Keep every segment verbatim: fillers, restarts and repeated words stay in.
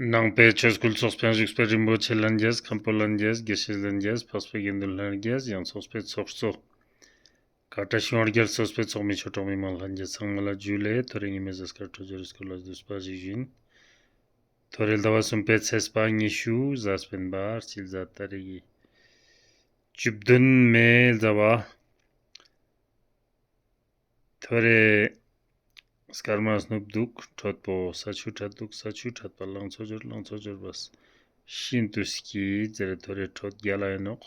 ནང་པའི་ཆོས་སྐུལ་ཚོགས་པའི་བཞུགས་པའི་རིན་པོ་ཆེ་ལྷན་རྒྱས། མཁན་པོ་ལྷན་རྒྱས། དགེ་བཤེས་ལྷན་རྒྱས། འཕགས་པའི་དགེ་འདུན་ལྷན་རྒྱས། ཡང་ཚོགས་པའི་ཚོགས་གཙོ། ཀ་བཀྲ་ཤིས་དབང་རྒྱལ་ཚོགས་པའི་ཚོགས་མི་ཆོས་གྲོགས་མི་མང་ལྷན་རྒྱས་ཚང་མ་ལ་ཇུ་ལེ། ཐོ་རེ་ཉི་མའི་གཟའ་སྐར་འཕྲོད་སྦྱོར་སྐོར་ལ་བསྡུས་པ་ཞིག་ཞུ་ཡིན། ཐོ་རེ་ཟླ་བ་གསུམ་པའི་ཚེས་པ་ཉི་ཤུ་གཟའ་སྤེན་པ་སྤྱི་ཟླ་ཏ་རིག་གི་བཅུ་བདུན་མེ་ཟླ་བ། ཐོ་རེ་སྐར་མ་སྣུབ་འདུག་འཕྲོད་པོ་ས་ཆུ་འཕྲད་འདུག་ས་ཆུ་འཕྲད་པ་ལང་ཚོ་འབྱོར། ལང་ཚོ་འབྱོར་བ་ཤིན་ཏུ་སྐྱིད་ཟེར། ཐོ་རེ་འཕྲོད་རྒྱལ་ལ་ཡིན་ནོག་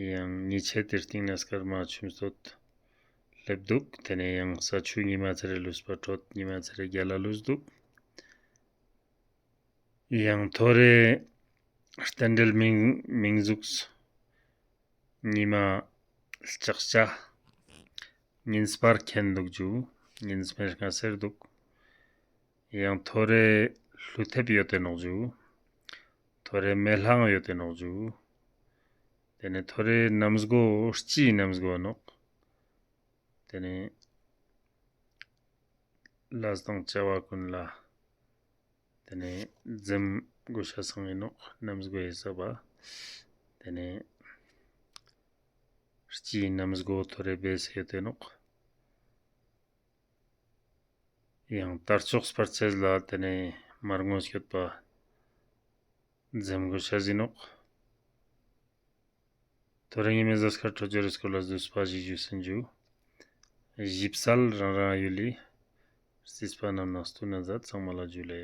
ཡང་ཉི་ཆེ་དེ་སྟིང་ནེ་སྐར་མ་ཆུ་སྟོད་སླེབས་འདུག་དེ་ནེ་ཡང་ས་ཆུ་ཉི་མ་ཚེ་རེ་ལུས་པ་འཕྲོད། ཉི་མ་ཚེ་རེ་རྒྱལ་ལ་ལུས་འདུག་ཡང་ཐོ་རེ་རྟེན་འབྲེལ་མིང་མིང་གཟུགས་ཉི་མ་ལྕགས་བྱ། ཉིན་སྤར་ཁེན་འདུག་ཇུ། ཉིན་སྨེ་ཤ་ཟེར་འདུག་ཡང་ཐོ་རེ་ཀླུ་ཐེབས་ཡོད་དེ་ནོག་ཇུ། ཐོ་རེ་མེ་གླང་ཡོད་དེ་ནོག་ཇུ། དེ་ནེ་ཐོ་རེ་གནམ་སྒོ་སྤྱིའི་གནམ་སྒོ་ནོག་དེ་ནེ་ལས་དང་བྱ་བ་ཀུན་ལ་དེ་ནེ་འཛེམ་དགོས་ཤེས་ཡིན་ནོག་གནམ་སྒོ་ཡི་ས་བ། དེ་ནེ་སྤྱིའི་གནམ་སྒོ་ཐོ་རེ་བེས་ཡོད་དེ་ནོག་ཡང་དར་ལྕོག་སྤར་ཚེས་ལ་དེ་ནེ་མར་ངོ་སྐྱོད་པ་འཛེམ་དགོས་ཤེས་ཡིན་ནོག་ཐོ་རེ་ཉི་མའི་གཟའ་སྐར་འཕྲོད་སྦྱོར་སྐོར་ལ་བསྡུས་པ་ཞིག་ཞུས་ཟིན་ཇུ། ཞིབ་གསལ་རང་རང་ཡུལ་ལི་རྩིས་པ་རྣམས་ནང་སྟུན་ན་མཛད། ཚང་མ་ལ་ཇུ་ལེ།